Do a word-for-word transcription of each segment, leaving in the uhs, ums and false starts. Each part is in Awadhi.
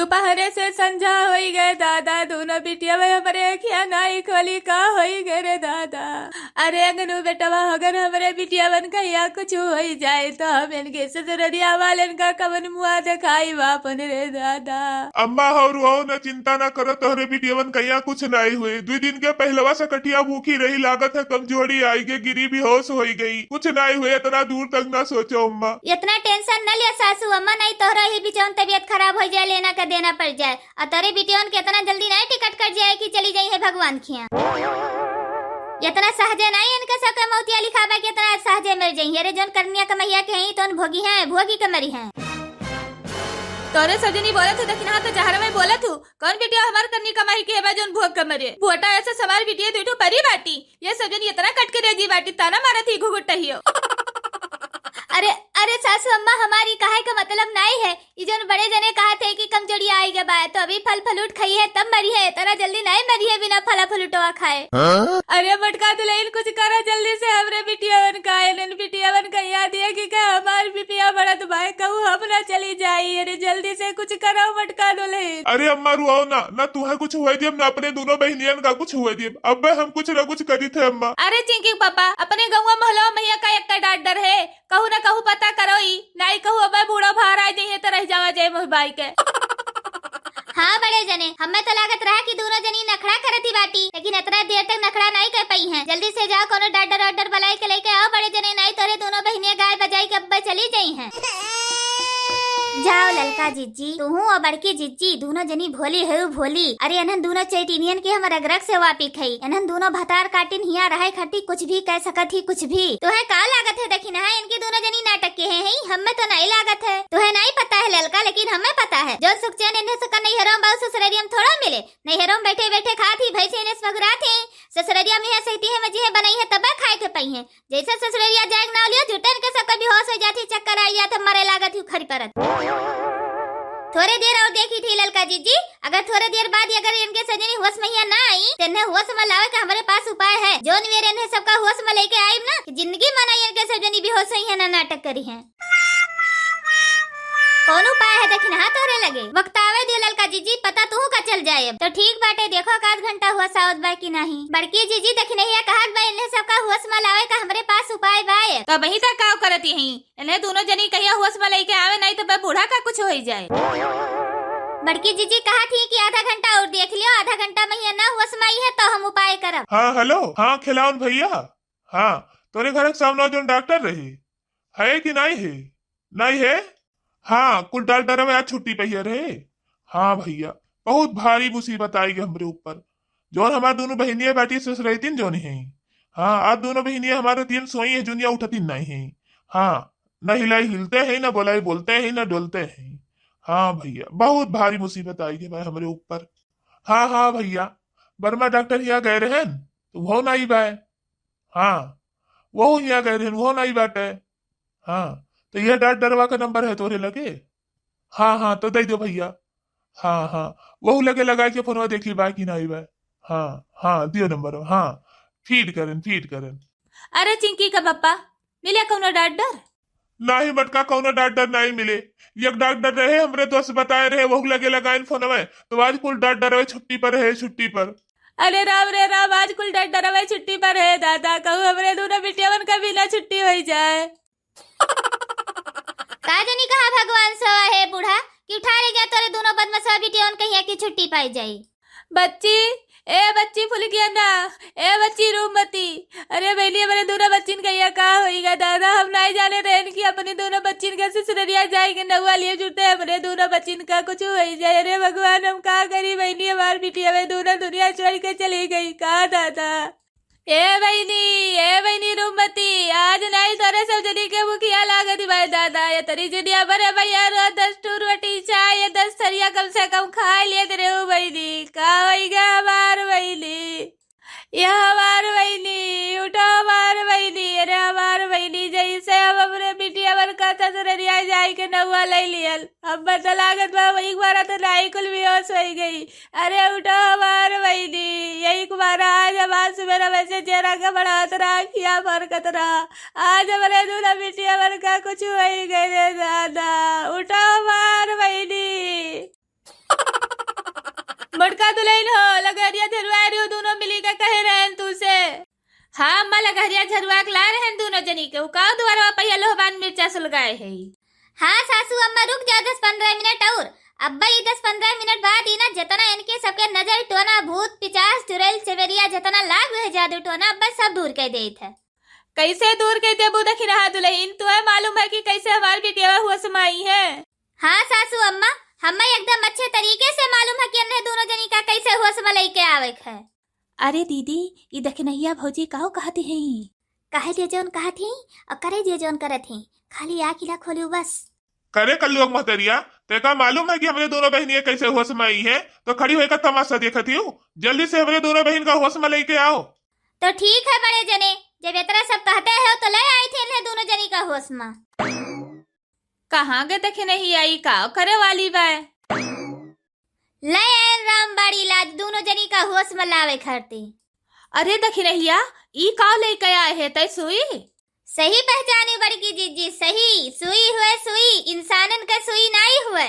दोपहरे से संझा होई गए दादा, दोनों बिटिया में हमरे अखिया नाई खोली, का होई गए रे दादा। अरे अंगनू बेटवा, अगर हमरे बिटियावन कहिया कुछ होई जाए तो हम इनके ससुररिया वालन का कवन मुआ देखाई बापन रे दादा। अम्मा हो रुआओ ना, चिंता ना करो, तोहरे बिटियावन कहिया कुछ नाई हुए। दुई दिन के पहलवा से कटिया भूखी रही, लागत है कमजोरी आई गई, गिरी बेहोश होई गई। कुछ नाई हुए, इतना दूर तक ना सोचो अम्मा। इतना टेंशन न लिया सासू अम्मा, नहीं तोहरा ही बिचौन तबीयत खराब हो जाए, लेना का देना पड़ जाए। आ तोरे बिटियन के इतना जल्दी नहीं टिकट कट जाए कि चली जाई है भगवान खिया। इतना सहजे नहीं इनके सबके मौतिया लिखा बा कि इतना सहजे मर जाई है। अरे जौन करनिया कमैया के हैं, तौन भोगी हैं, भोगी के मरी हैं। तोरे सजनी बोलत हो, देखी ना तो जहर में बोलत हो। कौन बिटिया हमार करनी कमाई के बा जौन भोग के मरे? भोटा ऐसे सवार बिटिया दुई ठो परी बाटी। ये सजनी इतना कट के रेजी बाटी, ताना मारत ही घुघुट टहियो। अरे, अरे सासू अम्मा, हमारी कहे का मतलब नहीं है। ई जौन बड़े जने कहत है कि कमजोरिया आई गए बा, तो अभी फल फ्रूट खाई है तब मरी है, इतना जल्दी नहीं मरी है बिना फल फ्रूटवा खाए। हाँ? अरे मोटका दुल्हन, कुछ करा जल्दी से, हमरे बिटियावन का, इन्हन बिटियावन का याद है कि का हमार बिटिया बढ़त बा, कहूँ हम ना चली जाई। अरे जल्दी से कुछ करो मोटका दुल्हन। अरे अम्मा रुआओ ना, ना तुहे कुछ हुए दियब, ना अपने दोनों बहनियन का कुछ हुए दियब। अब हम कुछ ना कुछ करी थे अम्मा। अरे चिंकी पापा, अपने गौवा मोहल्ला में का एक डांट डर है, कहू ना कहू पता करो ई, नाई कहू अब बूढ़ा भार आ जाइए तो रह जावा जाए मोह बाई के। हाँ बड़े जने, हमें तो लागत रहा कि दोनों जनी नखड़ा करती बाटी, लेकिन इतना देर तक नखड़ा नहीं कर पाई हैं। जल्दी से जाओ कोनो डॉक्टर ऑर्डर बुलाई के लेके आओ बड़े जने, नहीं तोरे दोनों बहनियां गाय बजाई के अब्बे चली जाई हैं। जाओ ललका जिज्जी, तू हूँ और बड़की जिज्जी, दोनों जनी भोली हो भोली। अरे इन्हन दोनों चैटिनियन के हम रग रग से वापिक है, इन्हन दोनों भतार काटिन हिया रहे खटी कुछ भी कह सकत ही कुछ भी। तुहे का लागत है देखी ना, इनकी दोनों जनी नाटक के हैं, हैं? हमें तो नहीं लागत है। तुहे नहीं पता है ललका, लेकिन हमें पता है। जौन सुख चैन इन्हें से का नैहरों बाऊ ससुररियम थोड़ा मिले। नैहरों बैठे बैठे खात ही भैंसे ने मगुरात है। ससुररिया में है सहती है मजी है बनाई है तबे खाए के पाई है। जैसे ससुररिया जाएग नाव लियो झूठे इनके सबका बेहोश हो जाती, चक्कर आई जात है, मरे लागत ही उखड़ी परत। थोड़े देर और देखी थी ललका जिज्जी, अगर थोड़े देर बाद ही अगर इनके सजनी होश में हिया ना आई, तो इन्हें होश में लावे का हमरे पास उपाय है। जौन बेर इन्हें सबका होश में लेके आइब ना, कि जिंदगी में ना इनके सजनी बेहोश हुई है ना नाटक करी है। कौन उपाय है देखी ना तोरे लगे? वक्त आवे दियो ललका जिज्जी, पता तू का चल जाए। तो ठीक बाटे, देखो का आध घंटा होश आवत बा कि नहीं। बड़की जिज्जी देखी नहीं है, कहत बा इन्हें सबका होश में लावे का हमरे पास उपाय बा। तो वही तक का करती हैं? इन्हें दोनों जनी कहिया होश में लेके आवे, नहीं तो बे बूढ़ा का कुछ होई जाए। बड़की जिज्जी कहत ही कि आधा घंटा और देख लियो, आधा घंटा में ही ना होश में आई है तो हम उपाय करब। हाँ, हेलो, हाँ, खिलावन भैया, हाँ, तोरे घर के सामने जौन डॉक्टर रही, है कि नहीं है? नहीं है? हाँ, कुल डॉक्टर में आज छुट्टी पे ही रहे। हाँ भैया, बहुत भारी मुसीबत आई गई हमरे ऊपर। जौन हमार दोनों बहनिया बाटी ससुरैतिन जौन है, हाँ, आज दोनों बहनिया हमारे दिन सोई है, जुनिया उठतिन नहीं है। हाँ, न हिलाई हिलते हैं, न बोलाई बोलते हैं, न डोलते हैं। हाँ भैया, बहुत भारी मुसीबत आई है भाई हमरे ऊपर। हाँ, हाँ भैया, वर्मा डॉक्टर हिया गए रहन, तो वो नहीं बाय। हाँ, वो हिया गए रहन, वो नहीं बाटे। हाँ, तो यह डॉक्टरवा का नंबर है तोरे लगे? हाँ, हाँ, तो दे दो भैया। हाँ, हाँ, वहू लगे लगाए के फोनवा देखी बा कि नहीं बा। हाँ, हाँ, दियो नंबर, हाँ, फीड करन, फीड करन। अरे चिंकी का पप्पा, मिले कौनो डॉक्टर? नाही मटका, कौनो डॉक्टर नहीं मिले। एक डॉक्टर रहे, हमरे दोस्त बताए रहे, वहू लगे लगाइन फोनवा, तो आज कुल डॉक्टर रहे छुट्टी पर है, छुट्टी पर। अरे राम रे राम, आज कुल डॉक्टर रहे छुट्टी पर है दादा, कहूँ हमरे दोनों बिटियावन का भी ना छुट्टी होई जाए। का जानी कहाँ भगवान सवा है बूढ़ा कि उठा ले जा तोरे दोनों बदमाशवा बिटियावन कहिया की छुट्टी पाई जाई। बच्ची, ए बच्ची फुलकिया ना, ए बच्ची रूममती, अरे बहनी, हमरे दोनों बच्चिन कहिया का होई गा दादा, हम नहीं जाने रहन कि अपने दोनों बच्चिन के ससुररिया जाए के नौआ लिए जुटे, हमरे दोनों बच्चिन का कुछ होई जाए। अरे भगवान, हम का करी बहनी, हमार बिटिया में दोनों दुनिया छोड़ के चली गई का दादा। ए बहिनी, ए बहिनी रूममती, आज नाई तोरे सब जनी के भुखिया लागत बाय दादा। ये तरी जनिया बरे भैया रो दस ठो रोटी चाय, ये दस थरिया कम से कम खाए लिए रे ओ बहिनी। का होई गा हमार बहिनी? ये हमार बहिनी, उठो हमार बहिनी, अरे हमार बहिनी, जैसे हम हमरे बिटिया बन का ससुररिया जाए के नौआ ले लियल। अब बता लागत बा, एक बार तो नाई कुल बेहोश होई गई। अरे उठो हमार बहिनी, यही कुमार आज हमार सुबेरा में से चेहरा का बढ़ात रहा, खिया फरकत रहा। आज हमरे दूल्हा बिटिया बन का कुछ होई गए रे दादा। उठो हमार बहिनी। बड़का दुलहिन हो, लगहरिया झरुआ रही हो, दूनो मिली के कहे रहेन तू से। हाँ अम्मा, लगहरिया झरुआ के ला रहेन दूनो जनी के, उ काव दुआरवा पहिया लोहबान मिर्चा सुलगाए है। हाँ सासू अम्मा, रुक जाओ दस पन्द्रह मिनट और। अब्बा ई दस पन्द्रह मिनट बाद ही ना, जितना इनके सबके नजर टोना, भूत, पिचास, चुड़ैल, चेवरिया, जितना लाग रहे जादू टोना, अब्बा सब दूर कर देत है। कैसे दूर कर देबू दखिनहा दुलहिन? तुहे मालूम है कि कैसे हमार बिटिया होश में आई है? हाँ सासू अम्मा, हमें एकदम अच्छे तरीके से मालूम है कि इन्हें दूनो जनी का कैसे होश में लेके आवे के है। अरे दीदी, ई दखिनहिया भौजी काहो कहत ही? कहे जे जौन कहत ही और करे जे जौन करत ही, खाली आँख ला खोलियो बस। करे कल्लुआ के महतरिया, ते का मालूम है कि हमरे दूनो बहिनिया कैसे होश में आई है? तो खड़ी होकर तमाशा देखत ही हूँ, जल्दी से हमरे दूनो बहिन का होश में लेके आओ। तो ठीक है बड़े जने, जब इतना सब कहते हो तो ले आई थे इन्हें दूनो जनी का होश में। कहाँ गए दखिनहिया, ई का करे वाली बाय? ले आयल रामबाड़ी लाज दूनो जनी का होश में लावे खातिर। अरे दखिनहिया, ई का लेके आए है तय सुई? सही पहचानी बड़की जीजी, सही सुई हुए, सुई इंसानन का सुई नाई हुए।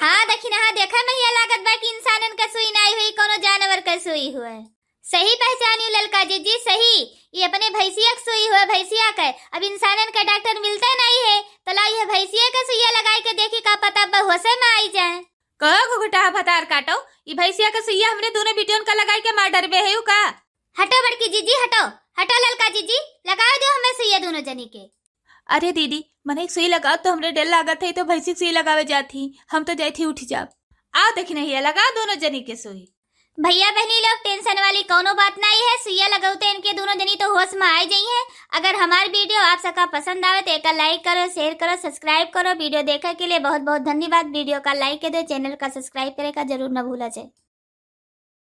हाँ दखिनहा, देखे महिया लागत बा कि इंसानन का सुई नाई हुई, कोनो जानवर का सुई हुए। सही पहचानी ललका जीजी, सही। ये अपने भैंसिया के सुई हुए, भैंसिया के। अब इंसानन के डॉक्टर मिलते नहीं है, तो ला ये भैंसिया के सुइया लगाए के देखी, का पता अब होशे में आई जाए। कहो घुघुटा भतार काटो, ई भैंसिया के सुइया हमरे दूनो बिटियन का लगाए के मार डरबे है का? हटो बड़की जीजी, हटो, हटो ललका जीजी, लगावे दो हमें सुइया दूनो जनी के। अरे दीदी, मने एक सुई लगाओ तो हमरे डर लागत है, तो भैंसी के सुई लगावे जात ही, हम तो जाइत ही उठ जाब। आओ दखिनहिया, लगाओ दूनो जनी के सुई। भैया बहनी लोग, टेंशन वाली कौनो बात नहीं है, सुइया लगाओ तो इनके दूनो जनी तो होश में आ जाई है। अगर हमार वीडियो आप सबका पसंद आवे तो एका लाइक करो, शेयर करो, सब्सक्राइब करो। वीडियो देखे के लिए बहुत बहुत धन्यवाद। वीडियो का लाइक कर दो, चैनल का सब्सक्राइब करे का जरूर न भूला जाए।